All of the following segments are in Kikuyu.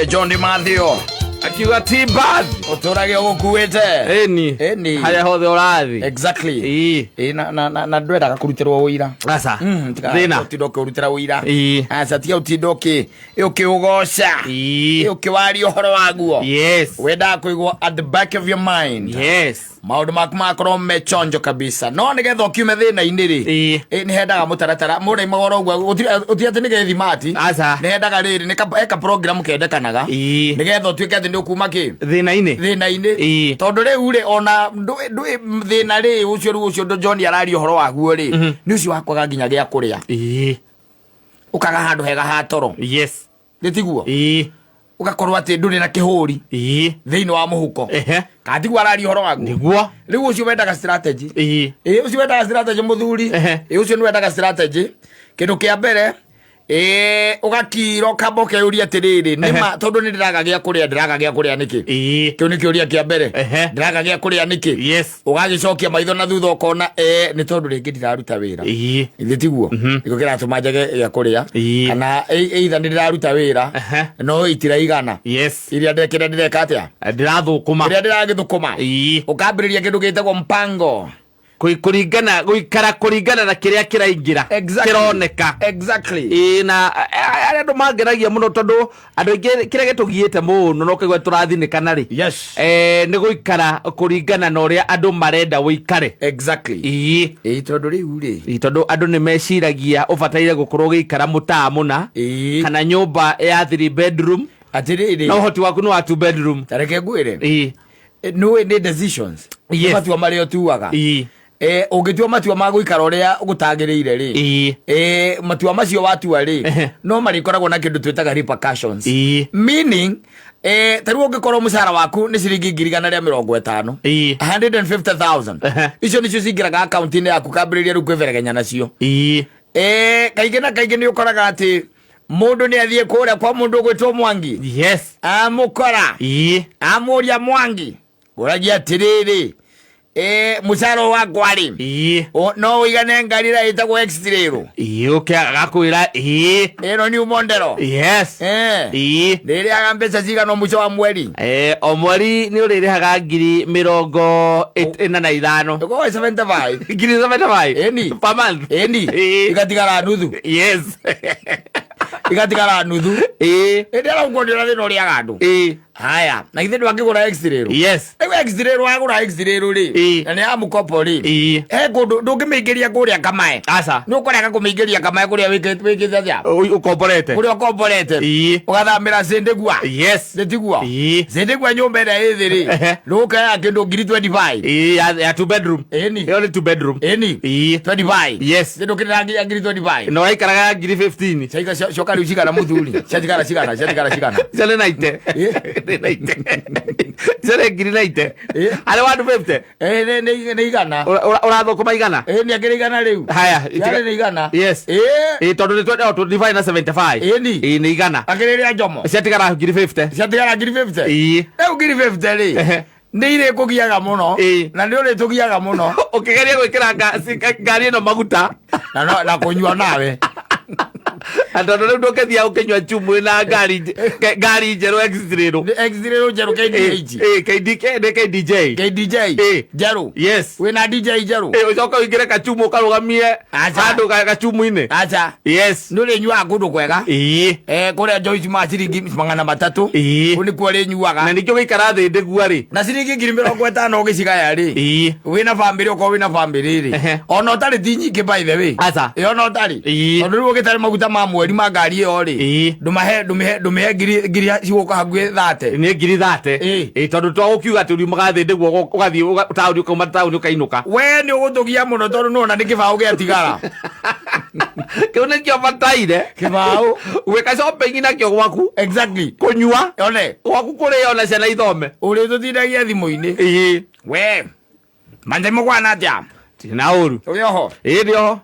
John Mathio Akiuga ti bad. Ũtũrage ũgũkuĩte. Ĩni. Ĩni. Harĩa hothe ũrathiĩ. Exactly. Ĩĩ. Ĩ, na ndwendaga kũrutĩrwo ũira. Aca. Thĩna. Ũtinda ũkĩũrutĩra ũira. Ĩĩ. Aca, tiga ũtinda ũkĩũgoca. Ĩĩ. Ũkĩwaria ũhoro waguo. Yes. Wendaga kũigwo at the back of your mind. Yes. Maũndũ maku magakorwo me chonjo kabisa, no nĩgetha ũkiume thĩna-inĩ rĩ, Ĩĩ. Nĩ hendaga mũtaratara mũraimaga oro ũguo. Gũtirĩ atĩ nĩ gethimati. Aca. Nĩ hendaga rĩrĩ nĩ he ka program kendekanaga Ĩĩ. nĩgetha ũtuĩke atĩ nĩ ũkuma kĩ Thĩna-inĩ. Thĩna-inĩ. Ĩĩ. Tondũ rĩu rĩ, ona ndũĩ thĩna rĩ, ũcio rĩu ũcio John araria ũhoro waguo rĩ, nĩ ũcio wa kwaga nginya gĩa kũrĩa, Ĩĩ. ũkaga handũ hega ha toro. Yes. Nĩ tiguo? Ĩĩ. Ũgakorwo atĩ ndũrĩ na kĩhũri Ĩĩ. thĩinĩ wa mũhuko. Ehe. Kana tiguo araria ũhoro waguo? Nĩguo. Rĩu ũcio wendaga strategy. Ĩĩ. Ĩ, ũcio wendaga strategy, mũthuri. Ehe. Ĩ, ũcio nĩ wendaga strategy. Kĩndũ kĩa mbere, ĩ, ũgakira, ũkamba ũkeyũria atĩrĩrĩ, nĩma tondũ nĩ ndĩraga gĩa kũrĩa, ndĩraga gĩa kũrĩa nĩkĩ? Ĩĩ. Kĩu nĩ kĩũria kĩa mbere. Ehe. Ndĩraga gĩa kũrĩa nĩkĩ? Yes. Ũgagĩcokia maitho na thutha, ũkona nĩ tondũ rĩngĩ ndiraruta wĩra. Ĩĩ. Ithe tiguo nĩkĩo kĩratũma njage gĩa kũrĩa? Ĩĩ. Kana either nĩ ndĩraruta wĩra Ehe. no itiraigana Yes. iria ndekĩra, ndĩreka atĩa? Ndĩrathũkũma. Kĩrĩa ndĩragĩthũkũma. Ĩĩ. Ũkambĩrĩria kĩndũ gĩtagwo mpango. Kũringana gũikara kũringana na kĩrĩa kĩraingĩra. Exactly. Kĩroneka. Exactly. Ĩĩ, na arĩa andũ mangeragia mũno, tondũ andũ aingĩ kĩrĩa gĩtũgiĩte mũno no kaigua tũrathinĩkana rĩ, Yes. Nĩ gũikara kũringana na ũrĩa andũ marenda ũikare. Exactly. Ĩĩ. Ĩĩ, tondũ rĩu rĩ, Ĩĩ, tondũ andũ nĩ meciragia ũbataire gũkorwo ũgĩikara mũtaa mũna kana nyũmba ya three bedroom Atĩrĩrĩ, na ũhoti waku nĩ wa two bedroom. Ta reke ngwĩre. Ĩĩ. Nĩũĩ nĩ decisions. Yes. Nĩ matua marĩa ũtuaga. Ĩĩ. Ũngĩtua matua ma gũikara ũrĩa gũtagĩrĩire rĩ, Ĩĩ. Matua macio watua rĩ, Ehe. no marĩkoragwo na kĩndũ twĩtaga repercussions. Ĩĩ. Meaning, ta rĩu ũngĩkorwo mũcara waku nĩ ciringi 150,000, Ĩĩ. 150,000, Ehe. icio nĩcio cingĩraga akaunti-inĩ yaku, kambĩrĩria rĩu kwĩberegenya nacio. Ĩĩ. Kaingĩ na kaingĩ nĩ ũkoraga atĩ mũndũ nĩ athiĩ kũrĩa kwa mũndũ ũgwĩtwo Mwangi, Yes. amũkora, Ĩĩ. amũria, "Mwangi, ũragia atĩrĩrĩ, mũcara ũyũ wakwa rĩ, Ĩĩ. no ũigane ngari ĩrĩa ĩtagwo X-Trail?" Ĩĩ, ũke agakwĩra ĩĩ. Ĩno new model. Yes. Ĩĩ. Ndĩrĩaga mbeca cigana o mũico wa mweri? O mweri nĩ ũrĩrĩhaga ngiri 45. Ĩkorwo 75. Ngiri 75. Ĩni. Per month. Ĩni. Ĩĩ. Igatigara nuthu. Yes. Igatigara nuthu. Ĩĩ. Ĩndĩ arakuonera thĩna ũrĩaga andũ. Ĩĩ. Haya, na githĩ ndwangĩgũra X-Trail? Yes. Rĩu X-Trail, wagũra X-Trail rĩ, Ĩĩ. na nĩ ya mũkopo rĩ, Ĩĩ. he kũndũ ndũngĩmĩingĩria kũrĩa kamae. Aca. Nĩ ũkũrega kũmĩingĩria kamae kũrĩa wĩkĩte atĩa? Ũkomborete. Kũrĩa ũkomborete. Ĩĩ. Ũgathamĩra Cĩndĩgua. Yes. Nĩ tiguo? Ĩĩ. Cĩndĩgua nyũmba ĩrĩa ĩ thĩ rĩ, Ehe. nĩũkaya kĩndũ ngiri 25. Ĩĩ, ya two bedroom. Ĩni. Ĩyo nĩ two bedroom. Ĩni. Ĩĩ. 25. Yes. Nĩ ndũkĩrĩra ngiri 25. Na ũraikaraga ya ngiri 15. Ciaiga cioka rĩu cigana, mũthuri? Ciatigara cigana? Ciatigara cigana? Icio nĩ 90. Ĩĩ. Nĩ 90. Icio nĩ ngiri 90. Ĩĩ. Harĩ 150. Ĩ, nĩ 100. Ũrathũkũma 100. Ĩ, nĩ akĩrĩ 100 rĩu. Haya. Yarĩ nĩ 100. Yes. Ĩ. Ĩĩ, tondũ nĩ 25 na 75. Ĩni. Ĩĩ, nĩ 100. Akĩrĩ rĩa njomo. Ciatigara ngiri 50. Ciatigara ngiri 50. Ĩĩ. Rĩu ngiri 50 rĩ, Ehe. Nĩ irĩ kũgiaga mũno. Ĩĩ. Na nĩ ũrĩ tũgiaga mũno. Ũkĩgeria gwĩkĩra ngari ĩno maguta. Na kũnyua nawe. Na tondũ rĩu ndũngĩthiĩ ũkĩnyua chumu na ngari njerũ X-Trail. Nĩ X-Trail njerũ KDH. Ĩĩ, KDK nĩ KDJ. KDJ. Ĩĩ. Njerũ. Yes. Wĩna DJ njerũ. Ĩĩ, ũcoke ũingĩre kachumu ũkarũgamie Aca. handũ gachumu-inĩ. Aca. Yes. Nĩ ũrĩnyuaga kũndũ kwega. Ĩĩ. Kũrĩa Joyce ma ciringi 300. Ĩĩ. Kũu nĩkuo ũrĩnyuaga. Na ningĩ ũgĩikara thĩ ndĩgua rĩ. Na ciringi 50,000 ũgĩcigaya rĩ, Ĩĩ. Wĩna bamĩrĩ, okorwo wĩna bamĩrĩ rĩ, Ehe. ona ũtarĩ ti nyingĩ, by the way. Aca. Ĩ, ona ũtarĩ. Ĩĩ. Tondũ rĩu ũgĩtarĩ maguta ma mweri ma ngari ĩyo rĩ, Ĩĩ. ndũmĩhe ngiri cigũka hakuhĩ 30. Nĩ ngiri 30. Ĩĩ. Ĩĩ, tondũ to gũkiuga atĩ ũriumaga thĩ ndĩguo ũgathiĩ taũni, ũkauma taũni ũkainũka. We nĩ ũgũtũgia mũno tondũ nĩwona nĩ kĩbaũ gĩatigara. Kĩu nĩkĩo bataire. Kĩbaũ. Gwĩka shopping nakĩo gwaku. Exactly. Kũnyua. One. Gwaku kũrĩa ona ciana ithome. Ũrĩtũtindagia thimũ-inĩ. Ĩĩ. We manje mũkwana atĩa? Tirĩ na ũru. Ũrĩ oho? Ĩĩ, ndĩ oho.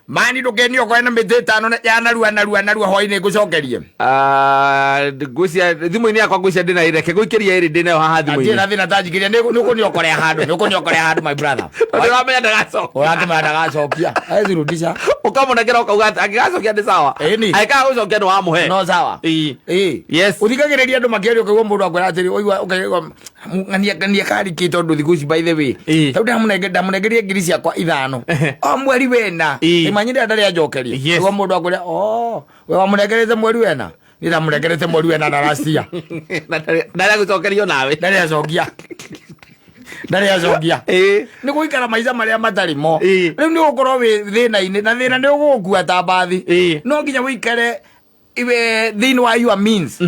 Mani ndũkenio okorwo na mĩtĩ ĩtano ya narua narua narua hwainĩ ngũcokerie. Ah, ngwĩciria thimũ-inĩ yakwa, ngwĩciria ndĩna, reke ngũikĩria ĩrĩ ndĩnayo haha Atirĩ thimũ-inĩ. Na thĩna, tanjikĩria, nĩ ũkũniokorea handũ, nĩ ũkũniokorea handũ, my brother. Tondũ ũramenya ndagacokia. Ũrakĩmenya ndagacokia, hawezi rudisha. Ũkamũnengera ũkauga atĩ angĩgacokia nĩ sawa. Ĩni. Angĩkaga gũcokia nĩ wamũhe. No sawa. Ĩĩ. Ĩĩ. Ũthikagĩrĩria andũ makĩaria, ũkaigua mũndũ akwĩra atĩrĩ, ũigua ũkaigua ng'ania ng'ania kari kĩ, tondũ thikũ ici, by the way, tondũ ndamũnengerie ngiri ciakwa 5 o mweri wena. Imanyire ndarĩ anjokeria. Ũguo mũndũ akwĩra, oh, we wamũnengerete mweri wena, niĩ ndamũnengerete mweri wena na last year. Ndarĩa gũcokerio nawe. Ndarĩ acokia, ndarĩ acokia. Nĩ gũikara maica marĩa matarĩ mo. Rĩu nĩ ũgũkorwo wĩ thĩna-inĩ, na thĩna nĩ ũgũgũkua ta mbathi. No nginya ũikare iwe thĩinĩ wa your means,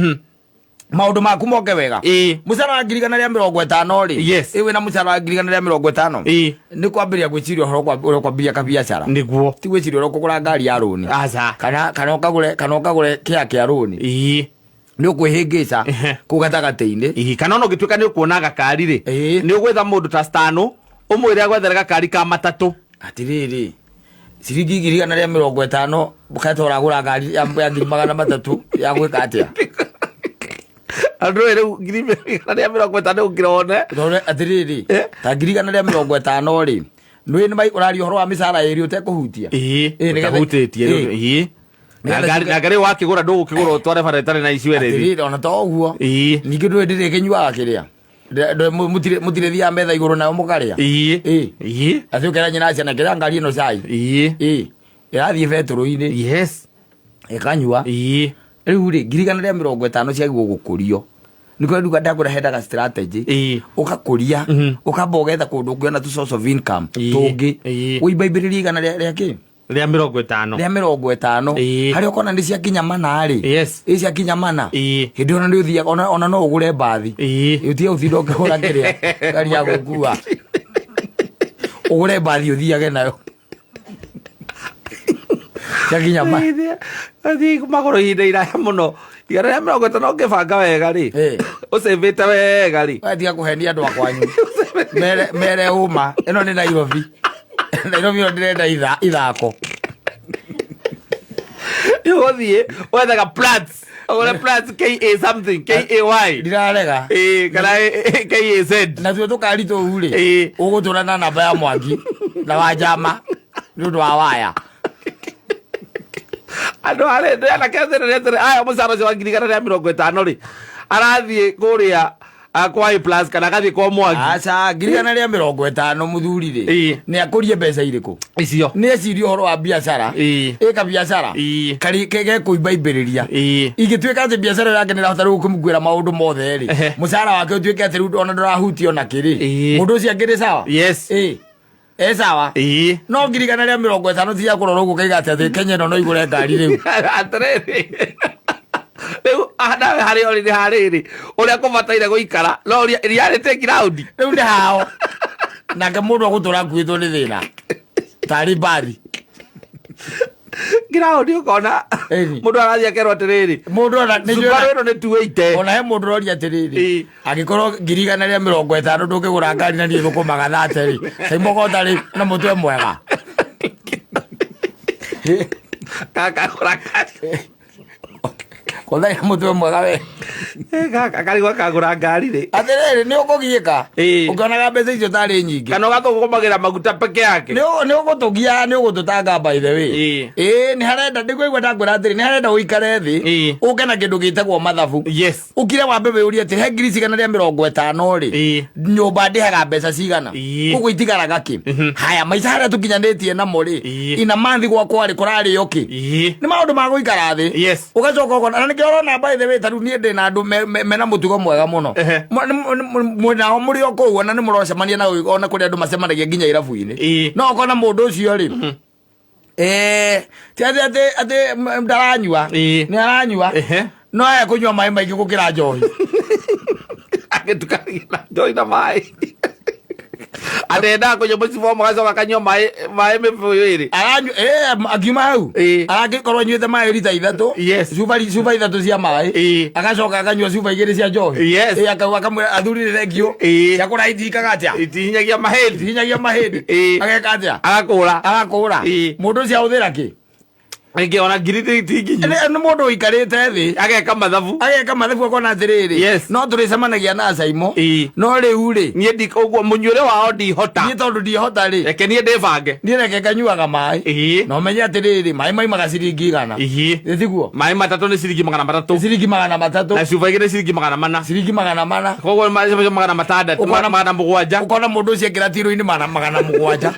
maũndũ maku moke wega. Mũcara wa 150,000 rĩ, ĩ wĩna mũcara wa 150,000, nĩ kwambĩrĩria gwĩciria ũhoro ũrĩa ũkwambĩrĩria kabiacara. Ti gwĩciria ũrĩa ũkũgũra ngari ya rũni, kana ũkagũre kĩa kĩa rũni. Nĩ ũkwĩhĩngĩca kũu gatagatĩ-inĩ. Ĩĩ, kana ona ũngĩtuĩka nĩ ũkuona gakari rĩ, nĩ ũgwetha mũndũ ta stano ũmwĩre agwethere gakari ka matatũ. Atirĩrĩ, ciringi 150,000 keta ũragũra ngari ya 300,000 ya gwĩka atĩa? Andũ rĩu 150,000 ũkĩra one. Tondũ atĩrĩrĩ, ta 150,000 rĩ, nĩ nĩ ũraria ũhoro wa mĩcara ĩrĩ ũtekũhutia. Ũtahutĩtie rĩu. Na ngari wakĩgũra, ndũgũkĩgũra ũtware bara ĩtarĩ na insurance. Atĩrĩrĩ, ona to ũguo, ningĩ ndũĩ ndĩrĩkĩnyuaga kĩrĩa mũtirĩ thiaga metha igũrũ nayo mũkarĩa. Atĩ ũkera nyina ciana, kĩrĩa ngari ĩno cai. Ĩrathiĩ betũrũ-inĩ, ĩkanyua. Rĩu rĩ, 150,000 ciagĩrĩirwo gũkũrio, nĩkĩo rĩu ndakwĩra hendaga strategy. Ũgakũria, ũkamba ũgetha kũndũ ũngĩona tu source of income tũngĩ, ũimbaimbĩrĩrie igana rĩa kĩ? Rĩa 50. Rĩa 50. Harĩa ũkona nĩ ciakinya mana rĩ, ĩ ciakinya mana, hĩndĩ ĩyo nĩ ũthiaga ona no ũgũre mbathi. Ũtige gũtinda ũkĩgũra kĩrĩa ngari ya gũkua, ũgũre mbathi ũthiage nayo ciakinya ma. Thiĩ magũrũ ihinda iraya mũno, 150 ũngĩbanga wega rĩ, ũcĩvĩte wega rĩ. We tiga kũhenia andũ akwanyu, mere mere ũma ĩno nĩ Nairobi, Nairobi ĩno ndĩrenda ithako. Ũgũthiĩ wethaga plats, ũgũre plats ka something kay. Ndirarega. Ĩĩ, kana kaz. Natuo tũkari tũu rĩ, ũgũtũra na namba ya Mwangi na wa njama nĩ ũndũ wa waya. Andå arä anake atĩrĩrĩ, aya mũcara ũcio wa 150,000 rĩ, arathiĩ kũrĩa kwa A Plus kana agathiĩ kwa Mwangi. Aca, 150,000 mũthuri rĩ, nĩ akũrie mbeca irĩkũ? Icio. Nĩ ecirie ũhoro wa biacara. Ĩka biacara karĩ gekũimbaimbĩrĩria. Ingĩtuĩka atĩ biacara ĩyo yake nĩ ĩrahota rĩu kũmũkuĩra maũndũ mothe rĩ, mũcara wake ũtuĩke atĩ rĩu ona ndũrahutia ona kĩrĩ, mũndũ ũcio angĩrĩ sawa. Ĩ e sawa. No 150,000 ti ya kũrora ũguo ũkaiga atĩ Kenya ĩno no igũre ngari rĩu. Atĩrĩrĩ, rĩu nawe harĩa ũrĩ nĩ harĩrĩ ũrĩa kũbataire gũikara no reality ground. Rĩu nĩ hao nake mũndũ agũtũra akuĩtwo nĩ thĩna tarĩ mbathi. Ground ũkona mũndũ arathiĩ akerwo atĩrĩrĩ, Mũndũ ona nĩ Subaru ĩno nĩ 280. Ona he mũndũ ũroria atĩrĩrĩ, angĩkorwo 150,000 ndũngĩgũra ngari na niĩ thũkũmaga thate rĩ, kaimoka ũtarĩ na mũtwe mwega. Gakagũra ngari. Ũtarĩ na mũtwe mwega we. Gaka karigwo akagũra ngari rĩ. Atĩrĩrĩ, nĩ ũkũgiĩka ũkĩonaga mbeca icio tarĩ nyingĩ. Kana ũgathũkũmagĩra maguta peke yake. Nĩ ũgũtũgia, nĩ ũgũtũtanga, by the way. Ĩĩ, nĩ harenda ndĩkũigua ndakwĩra atĩrĩ, nĩ harenda ũikare thĩ, ũke na kĩndũ gĩtagwo mathabu, ũkire wambe wĩũrie atĩ he ngiri cigana rĩa 50 rĩ, nyũmba ndĩhaga mbeca cigana, koguo itigaraga kĩ? Haya maica harĩa tũkinyanĩtie namo rĩ, ina manthi gwakwa rĩ, kũrarĩo kĩ? Nĩ maũndũ ma gũikara thĩ. Ũgacoka ũkona na nĩkĩo ũrona, by the way, ta rĩu niĩ ndĩ na andũ mena mũtugo mwega mũno. Mwĩnao mũrĩ o kũu, ona nĩ mũrocemania na ona kũrĩ andũ macemanagia nginya irabu-inĩ. No ũkona mũndũ ũcio rĩ, ti atĩ ndaranyua, nĩ aranyua, no aya kũnyua maĩ maingĩ gũkĩra njohi. Agĩtukania na njohi na maĩ. Atendaga kũnyua mũcibi ũmwe agacoka akanyua maĩ mĩbũyũ ĩrĩ. Aranyua akiuma hau. Aragĩkorwo anyuĩte maĩ rita 3. Cuba cuba 3 cia maĩ. Agacoka akanyua cuba 2 cia njohi. Akauga akamwĩra athuri nĩ thengio. Cia kũraya itikaga atĩa? Itihinyagia mahĩndĩ. Itihinyagia mahĩndĩ. Ageka atĩa? Agakũra. Agakũra. Mũndũ ũcio ahũthĩra kĩ? Rĩngĩ ona ngiri ti nginyu. Nĩ mũndũ ũikarĩte thĩ. Ageka mathabu. Ageka mathabu akona atĩrĩrĩ. No tũrĩcemanagia na Caimo. No rĩu rĩ. Niĩ ndi ũguo mũnyuĩre wao ndihota. Niĩ tondũ ndihota rĩ. Reke niĩ ndĩbange. Niĩ reke nganyuaga maĩ. Na ũmenye atĩrĩrĩ, maĩ maimaga ciringi 100. Ĩ tiguo? Maĩ 3 nĩ ciringi 300. Nĩ ciringi 300. Na cuba 2 nĩ ciringi 400. Ciringi 400. Koguo maĩ macio 600, 700. Ũkona mũndũ ũcio ekĩra tirũ-inĩ 700.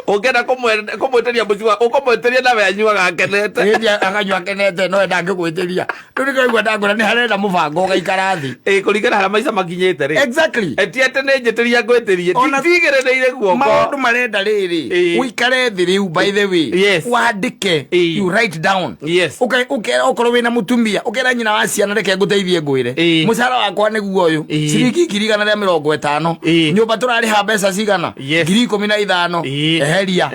Ũngĩenda kũmwĩtĩria mũciĩ wa-, ũkũmwĩtĩria nawe anyuaga akenete. Ĩĩ, akanyua akenete, no ndangĩgwĩtĩria. Rĩu nĩkĩo ũraigua ndangwĩra nĩ harenda mũbango ũgaikara thĩ. Ĩĩ, kũringana harĩa maica makinyĩte rĩ. Exactly. Ti atĩ nĩ njĩtĩria ngwĩtĩrie, Ona ndigĩrĩrĩire guoko. Maũndũ marenda rĩrĩ, ũikare thĩ rĩu, by the way. Wandĩke, you write down. Okorwo wĩna mũtumia, ũkera nyina wa ciana reke ngũteithie ngwĩre. Mũcara wakwa nĩguo ũyũ. Ciringi 150,000. Nyũmba tũrarĩha mbeca cigana? 15,000. Eheria.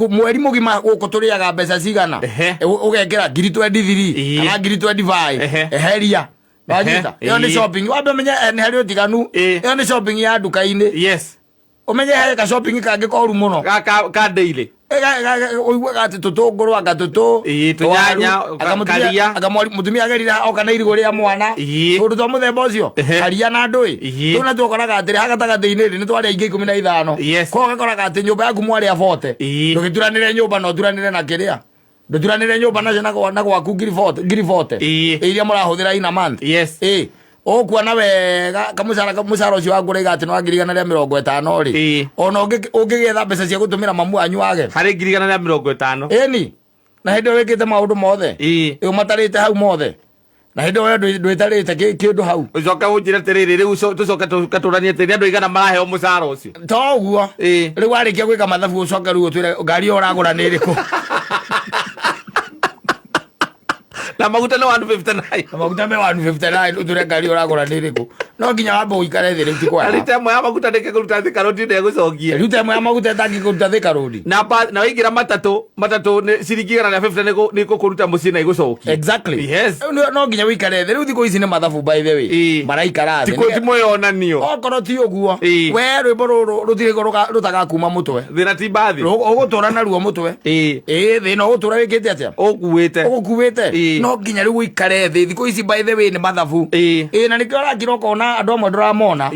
Mweri mũgima gũkũ tũrĩaga mbeca cigana? Ũgekĩra ngiri 23 kana ngiri 25. Eheria. Wanyita? Ĩyo nĩ shopping. Wambe ũmenye, nĩ harĩ ũtiganu. Ĩyo nĩ shopping ya nduka-inĩ. Ũmenye he ka shopping kangĩ koru mũno. Ka daily. Ũiguaga atĩ tũtũngũrũ, anga tũtũ, Tũnyanya, twaru, anga mũtumia, karia. anga mũtumia agerire oka na irigũ rĩa mwana. Tũndũ twa mũthemba ũcio, karia na ndũĩ. Tũu natuo ũkoraga atĩrĩ, haha gatagatĩ-inĩ rĩ, nĩ twarĩa ingĩ 15. Koguo ũgakoraga atĩ nyũmba yaku mwarĩa 40. Ndũgĩturanĩre nyũmba na ũturanĩre na kĩrĩa. Ndũturanĩre nyũmba nacio na gwaku ngiri 40, ngiri 40. Iria mũrahũthĩra in a month. Ũkuona wega kamũcara ũcio waku ũraiga atĩ nĩ wa ngiri igana rĩa mĩrongo ĩtano rĩ. Ona ũngĩgĩetha mbeca cia gũtũmĩra mamu wanyu wage. Harĩ ngiri igana rĩa mĩrongo ĩtano. Ĩni. Na hĩndĩ ĩyo wĩkĩte maũndũ mothe. Ũmatarĩte hau mothe. Na hĩndĩ ĩyo ndwĩtarĩte kĩndũ hau. Ũcoke ũnjĩre atĩrĩrĩ, rĩu tũcoke tũranie atĩrĩrĩ, andũ aigana maraheo mũcara ũcio? To ũguo. Rĩu warĩkia gwĩka mathabu ũcoke rĩu ũtwĩre ngari ĩyo ũragũra nĩ ĩrĩkũ. Na maguta nĩ 159. Na maguta me 159, ũtwĩre ngari ĩyo ũragũra nĩ ĩrĩkũ. No nginya wambe ũikare thĩ rĩu ti kwega. Na rita ĩmwe ya maguta ndĩngĩkũruta Thika Road ndĩgũcokia. Rita ĩmwe ya maguta ĩtangĩkũruta Thika Road. Na na waingĩra matatũ, matatũ nĩ ciringi igana rĩa fifty nĩ gũkũruta mũciĩ na igũcokia. Exactly. Rĩu no nginya ũikare thĩ. Rĩu thikũ ici nĩ mathabu by the way. Maraikara thĩ. Ti mwĩyonanio. Okorwo ti ũguo, we rwĩmbo rũrũ rũtirĩ rũtagakuma mũtwe. Thĩna ti mbathi. Ũgũtũra naruo mũtwe. Thĩna ũgũtũra wĩkĩte atĩa? Ũkuĩte. Ũgũkuĩte. No nginya rĩu ũikare thĩ. Thikũ ici by the way nĩ mathabu. Na nĩkĩo ũrakira ũkona andũ amwe ndũramona.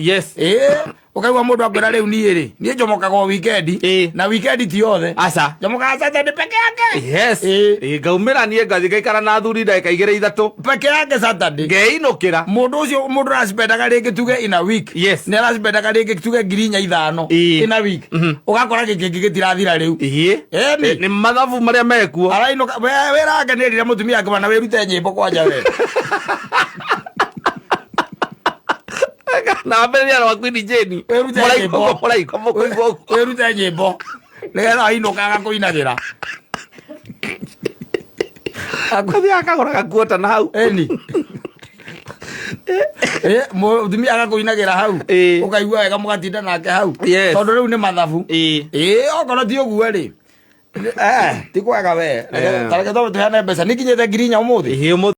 Ũkaigua mũndũ akwĩra rĩu niĩ rĩ, niĩ njomokaga o weekend. Na weekend ti yothe. Aca. Njomokaga Saturday peke yake. Ngaumĩra niĩ ngathiĩ ngaikara na athuri ndagĩka igĩrĩ ithatũ. Peke yake Saturday. Ngeinũkĩra. Mũndũ ũcio mũndũ aracipendaga rĩngĩ tuge in a week. Nĩ aracipendaga rĩngĩ tuge ngiri inya ithano. In a week. Ũgakora gĩkĩ kĩngĩ gĩtirathira rĩu. Ĩni. Nĩ mathabu marĩa mekuo. Arainũka, wĩra wake nĩ erire mũtumia wake bana wĩrute nyĩmbo kwanja we. Na ambĩrĩria rwa Queen Jane. Wĩrute Mũraiko, nyĩmbo. mũraiko, mũkũigua ũguo. Wĩrute nyĩmbo. Nĩgetha wainũka agakũinagĩra. Athiĩ akagũra gakuota na hau. Ĩni. Mũtumia agakũinagĩra hau. Ũkaigua wega mũgatinda nake hau. Tondũ rĩu nĩ mathabu. Okorwo ti ũguo rĩ. Ti kwega we. Ta reke tũheane mbeca. Nĩ nginyĩte ngiri inya ũmũthĩ? Ũmũthĩ.